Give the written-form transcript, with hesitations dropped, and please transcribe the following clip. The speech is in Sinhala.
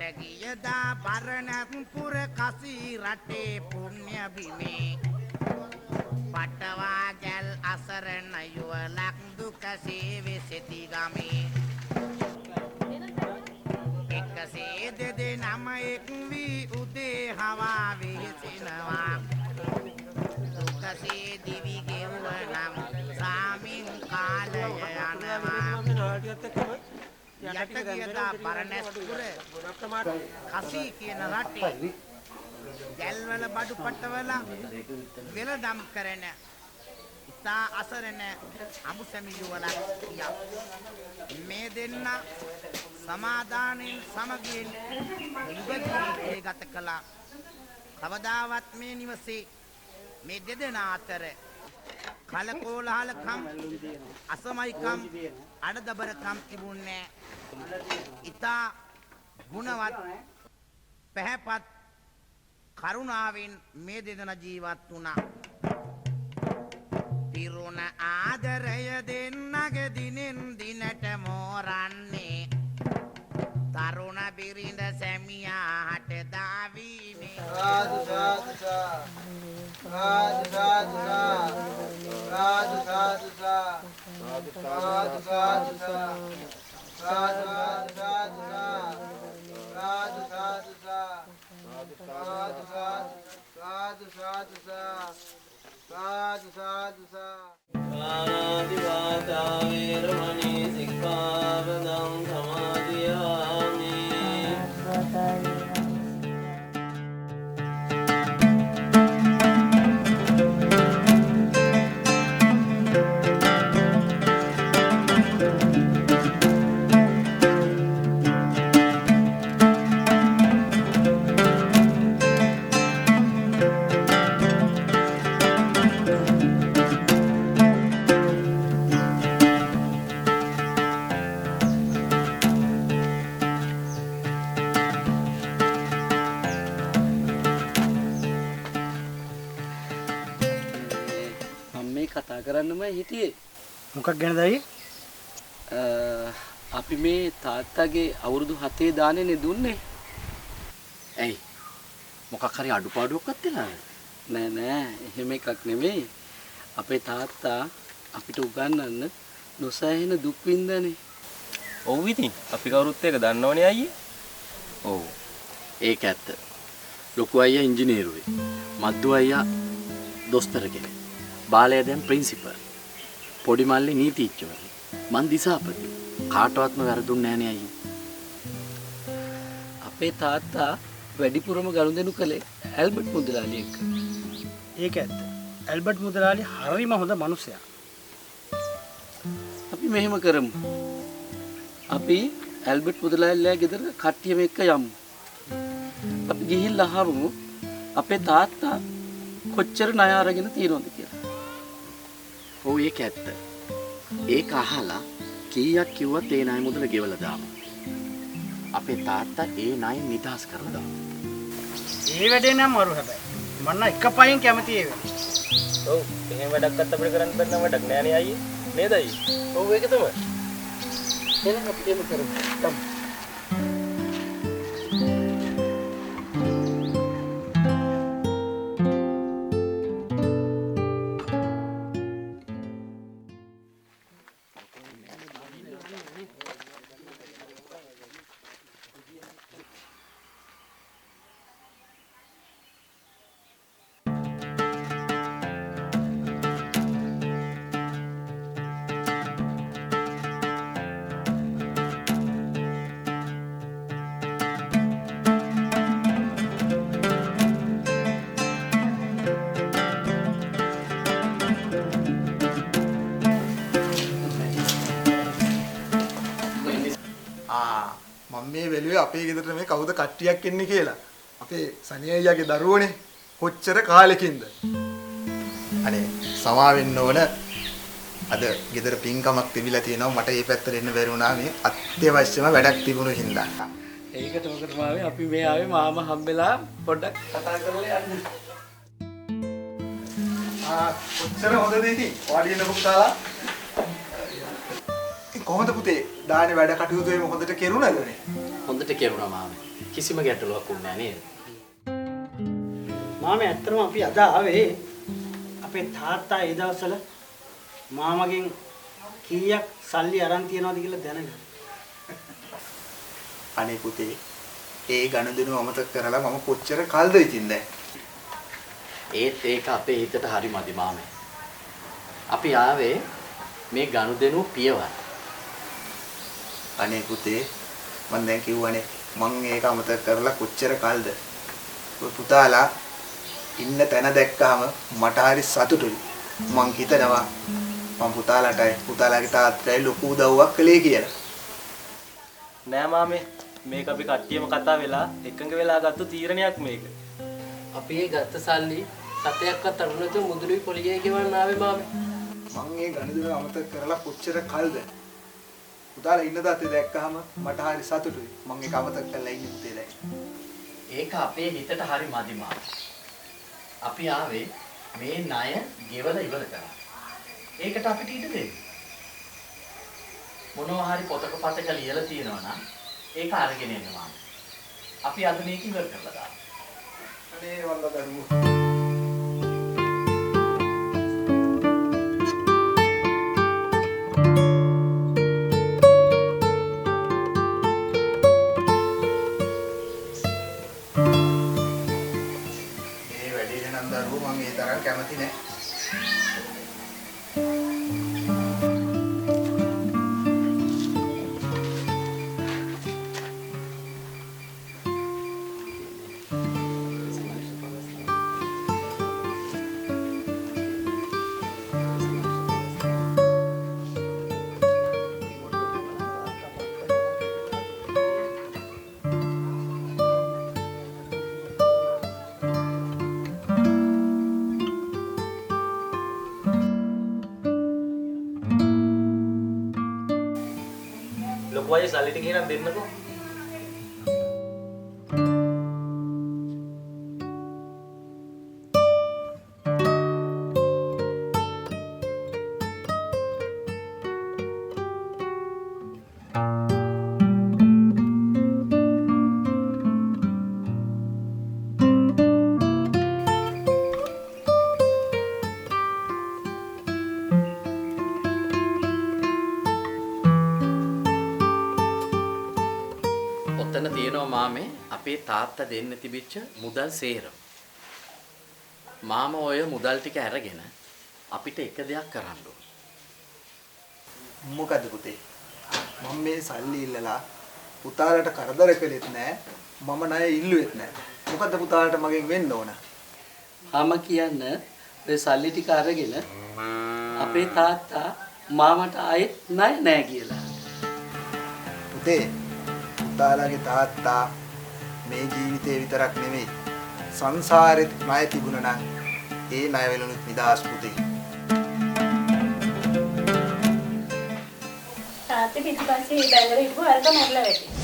යට ගියදා බරණැස්පුර කසී රටේ පුණ්‍ය බිමේ පටවා ගැල් අසරණ යුවලක් දුකසේ වෙසෙති ගමේ එකසේ දෙදෙනම එක් වී උදේ හවා වෙහෙසෙනවා දුකසේ දිවි ගෙවනම් සාමින් කාලය යනවා. යට ගියදා බරණැස්පුර කසී කියන රටේ ගැල්වල බඩු පටවල වෙලදම් කරන ඉතා අසරණ අමුසැමි යුවලක් සිටියා. මේ දෙන්න සමාදානෙන් සමගියෙන් යුග ජීවිතය ගත කළා. කවදාවත් මේ නිවසේ මේ දෙදෙනා අතර කලකෝලහලකම් අසමයිකම් අඩදබරකම් තිබුණේ නෑ. ඉතා ගුණවත් පැහැපත් කරුණාවෙන් මේ දෙදෙනා ජීවත් වුණා. පිරුණ ආදරය දෙන්නගේ දිනෙන් දිනට මෝරන්නේ තරුණ බිරිඳ සැමියා හට දාවීමේ. සාදු සාදු සාදු සාදු සාදු සාදු සාදු සාදු සාදු සාදු සාදු සාදු සාදු සාදු සාදු සාදු සාදු සාදු. පාණාතිපාතා වේරමණී සික්ඛාපදං සමාදියාමි. කරන්නමයි හිටියේ. මොකක් ගැනද අයියේ? අපි මේ තාත්තගේ අවුරුදු 7 දානේනේ දුන්නේ. ඇයි? මොකක් හරි අඩුපාඩුවක්වත් වෙලාද? නෑ නෑ, එහෙම එකක් නෙමෙයි. අපේ තාත්තා අපිට උගන්වන්න නොසෑහෙන දුක් විඳනේ. ඔව් ඉතින් අපි කවුරුත් ඒක දන්නවනේ අයියේ. ඔව්. ඒක ඇත්ත. ලොකු අයියා ඉංජිනේරුවෙක්. මද්දු අයියා දොස්තර කෙනෙක්. බාලයා දැන් ප්‍රින්සිපල්. පොඩි මල්ලි නීතිඥවරයෙක්. මං දිසාපති. කාටවත්ම වැරදුන්නේ නෑනේ අයියේ. අපේ තාත්තා වැඩිපුරම ගනුදෙනු කළේ ඇල්බර්ට් මුදලාලි එක්ක. ඒක ඇත්ත. ඇල්බර්ට් මුදලාලි හරිම හොඳ මනුස්සයා. අපි මෙහෙම කරමු. අපි ඇල්බර්ට් මුදලාලිලා ගෙදර කට්ටියම එක්ක යමු. අපි ගිහිල්ලා අහමු අපේ තාත්තා කොච්චර ණය අරගෙන තියෙනවද කියලා. ඔව් ඒක ඇත්ත. ඒක අහලා කීයක් කිව්වත් ඒ ණය මුදල ගෙවලා දාමු. අපේ තාත්තා ඒ ණය නිදහස් කරලා දාමු. ඒ වැඩේ නම් අරු හැබැයි. මං නම් එක පයින් කැමති ඒ වැඩේ. ඔව් එහෙම වැඩක්වත් අපිට කරන්න බැරි නම් වැඩක් නෑනේ අයියේ. නේද අයියේ? ඔව් ඒක තමයි. එහෙනම් අපි එහෙම කරමු. යමු. අපේ ගෙදරට මේ කවුද කට්ටියක් එන්නේ කියලා. අපේ සනි අයියාගේ දරුවෝනේ කොච්චර කාලෙකින්ද. අනේ සමා වෙන්න ඕන. අද ගෙදර පින්කමක් තිබිලා තියෙනවා. මට මේ පැත්තට එන්න බැරි වුණා මේ අත්‍යවශ්‍යම වැඩක් තිබුණු හින්දා. ඒකට මොකටද මාවේ අපි මේ ආවේ මාමා හම්බෙලා පොඩ්ඩක් කතා කරලා යන්න. ආ කොච්චර හොඳද ඉතින් වාඩි වෙන්නකො පුතාලා. ඉතින් කොහොමද පුතේ දානේ වැඩ කටයුතු එහෙම හොඳට කෙරුණාද නේ? හොඳට කෙරුණා මාමේ. කිසිම ගැටලුවක් වුණේ නෑ නේද? මාමේ ඇත්තටම අපි අද ආවේ අපේ තාත්තා ඒ දවස්වල මාමගෙන් කීයක් සල්ලි අරන් තියනවද කියලා දැනගන්න. අනේ පුතේ ඒ ගනුදෙනුව අමතක කරලා මම කොච්චර කල්ද ඉතින් දැන්. ඒත් ඒක අපේ හිතට හරි මදි මාමේ. අපි ආවේ මේ ගනුදෙනුව පියවන්න. අනේ පුතේ මං දැන් කිව්වනේ මං ඒක අමතක කරලා කොච්චර කල්ද. ඔය පුතාලා ඉන්න තැන දැක්කහම මට හරි සතුටුයි. මං හිතනවා මං පුතාලාටයි පුතාලාගේ තාත්තටයි ලොකු උදව්වක් කළේ කියලා. නෑ මාමේ මේක අපි කට්ටියම කතා වෙලා එකඟ වෙලා ගත්ත තීරණයක් මේක. අපි ඒ ගත්ත සල්ලි සතයක්වත් අරු නැතුව මුදුලුයි පොලියේ ගෙවන්න ආවේ මාමේ. මං ඒ ගනුදෙනුව අමතක කරලා කොච්චර කල්ද. පුතාලා ඉන්න තාත්තේ දැක්කහම මට හරි සතුටුයි. මං ඒක අමතක කරලා ඉන්නේ පුතේ දැන්. ඒක අපේ හිතට හරි මදි මාමේ. අපි ආවේ මේ ණය ගෙවලා ඉවර කරන්න. ඒකට අපිට ඉඩ දෙන්න. මොනවා හරි පොතක පතක ලියලා තියෙනවා නම් ඒක අරගෙන එන්න මාමේ. අපි අද මේක ඉවර කරලා දාමු. අනේ වල්ලා දරුවෝ. ඒ වැඩේට නම් දරුවෝ මං ඒ තරම් කැමති නෑ. ලොකු අයියා සල්ලි ටික එහෙනම් දෙන්නකෝ. ඔතන තියෙනවා මාමේ අපේ තාත්තා දෙන්න තිබිච්ච මුදල් සේරම. මාම ඔය මුදල් ටික අරගෙන අපිට එක දෙයක් කරන්න ඕන. මොකද පුතේ? මම මේ සල්ලි ඉල්ලලා පුතාලට කරදර කළෙත් නෑ, මම ණය ඉල්ලුවෙත් නෑ. මොකද පුතාලට මගෙන් වෙන්න ඕන? මාමා කියන්න ඔය සල්ලි ටික අරගෙන අපේ තාත්තා මාමට ආයෙත් ණය නෑ කියලා. පුතේ පුතාලාගේ තාත්තා මේ ජීවිතේ විතරක් නෙමෙයි සංසාරෙත් ණය තිබුණා නම් ඒ ණය වලිනුත් නිදහස් පුතේ. තාත්තේ පිටිපස්සේ ඒ බැලර හිටපු හරක මැරලා වැටි.